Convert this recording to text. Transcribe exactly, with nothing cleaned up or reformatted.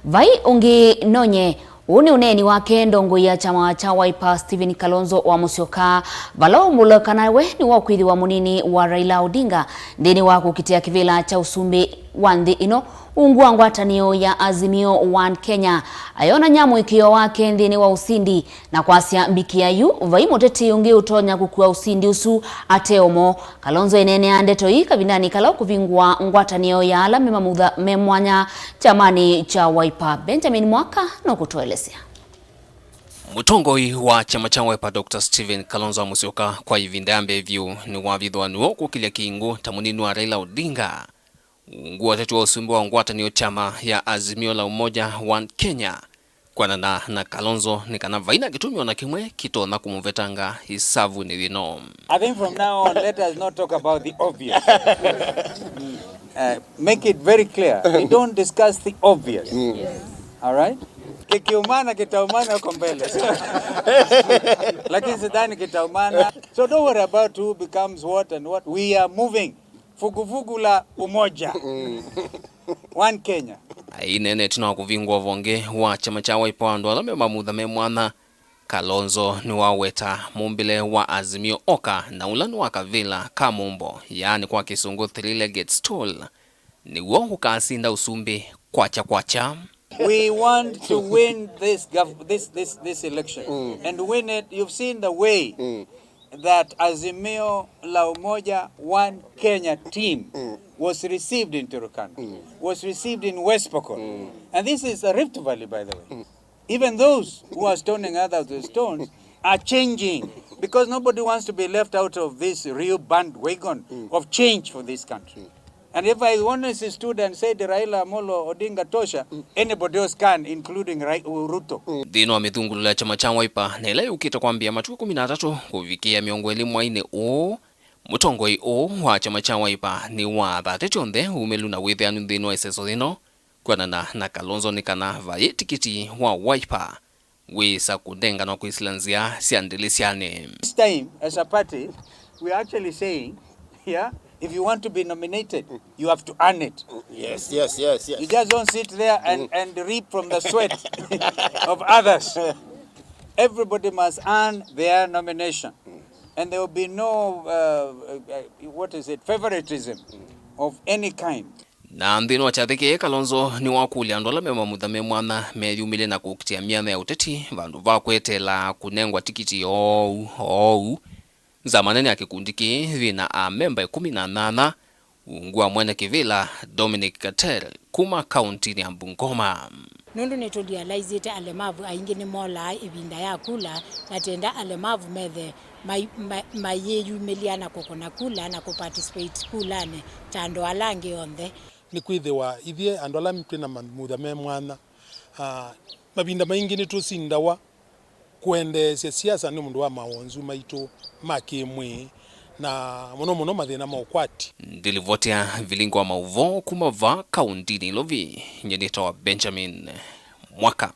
Vai ũngĩ nonye. Ũũ nĩ ũneeni wake ndongoi ya kyama kya Wiper Stephen Kalonzo wa Musyoka, vala ũmbũla kana we nĩwe ũkwĩthĩwa mũnini wa Raila Odinga nthĩnĩ wa kũkitĩa kĩvĩla kya ũsumbĩ wa nthĩ ĩno ungu wa ngwatanĩo ya Azimio One Kenya. Ayonany'a mũĩkĩĩo wake nthĩnĩ wa ũsindi na kwasya mbikĩa yu vai mũteti ũngĩ ũtonya kũkua ũsindi ũsu ate ũmo. Kalonzo eneenea ndeto ii kavindanĩ kala ũkũvingũa ngwatanĩo ya ala me mamutha me mwanya kyamanĩ kya Wiper. Benjamin Mwaka nũkũtũelesya. Mũtongoi wa kyama kya Wiper, Doctor Stephen Kalonzo Musyoka, kwa ĩvinda ya mbee vyũ nĩwavithũanĩw'e kũkĩlya kĩngũ ta mũnini wa Raila Odinga ungu wa ũteti wa ũsumbĩ wa ngwatanĩo kyama ya Azimio la Umoja One Kenya. Kwanana na Kalonzo nĩ kana vaina kĩtumi ona kĩmwe kĩtonya kũmũvetanga ĩsavunĩ yĩno. I think from now on, let us not talk about the obvious. Uh, make it very clear. We don't discuss the obvious. All right? Kikiumana, kitaumana huko mbele. Lakini sidhani kitaumana. So don't worry about who becomes what and what. We are moving. Vuguvugu la umoja. One Kenya. Aineenete na kũvingũa vonge wa kyama kya Wiper wa andũ ala me mamutha me mwanya, Kalonzo nĩwaweta mũmbĩle wa Azimio oka na ũla nĩ wa kavĩla ka mũmbo, yaani kwa kĩsũngũ three-legged stool, nĩw'o ũkasinda ũsumbĩ kwakya kwakya. We want to win this gov- this this this election and win it. You've seen the way that Azimio la Umoja One Kenya team was received in Turkana, was received in West Pokot. And this is a Rift Valley, by the way. Even those who are stoning others with stones are changing because nobody wants to be left out of this real bandwagon of change for this country. And if I honestly stood and said Raila Amolo Odinga tosha, anybody else can, including Rai- Ruto. Nthĩnĩ wa mĩthungulũlo ya kyama kya Wiper na ĩla yũkĩte kwambĩĩa matukũ ĩkũmi na atatũ kũvikĩĩa mĩongo ĩlĩ mweinĩ ũũ, mũtongoi ũũ wa kyama kya Wiper nĩwathatĩtye onthe ũmĩlu na wĩthĩanu nthĩnĩ wa ĩseso yĩno. Kwanana na Kalonzo nĩ kana vaĩ tikiti wa Wiper wĩsa kũnenganwa kwĩsĩla nzĩa sya ndĩlĩsyanĩ. This time, as a party, we are actually saying, yeah, if you want to be nominated, you have to earn it. Yes, yes, yes, yes. You just don't sit there and, and reap from the sweat of others. Everybody must earn their nomination. And there will be no, uh, uh, uh, what is it, favoritism of any kind. Na nthĩnĩ wa kyathĩ kĩĩ, Kalonzo nĩwakũlya andũ ala me mamutha me mwanya meyumĩlye na kũkitĩa myanya ya ũteti vandũ va kweteela kũnengwa tikiti oou oou. Nzama nene ya kĩkundi kĩĩ yĩ na amemba ĩkũmi na nyanya, ungu wa mwene kĩvĩla Dominic Katel kuma kauntinĩ ya Bungoma. Nũndũ nĩtũrealizeĩte alemavu aingĩ nĩmolaa ĩvinda ya kula, na tenda alemavu methe mai- ma- mayĩyumĩlya na kũkũna kula na kũparticipate kulanĩ ta andũ ala angĩ onthe. Nĩkwĩthĩwa ithyĩ andũ ala twĩ na mamutha me mwanya, ah, mavinda maingĩ nĩtũsindawa kũendeesya siasa nĩ ũndũ wa mawonzu maitũ ma kĩ-mwĩĩ, na mũno mũno mathĩna ma ũkwati. Ndilivotea vilingi wa maũvoo kuma vaa kauntinĩ Ilovi, nyie nĩtawa Benjamin Mwaka.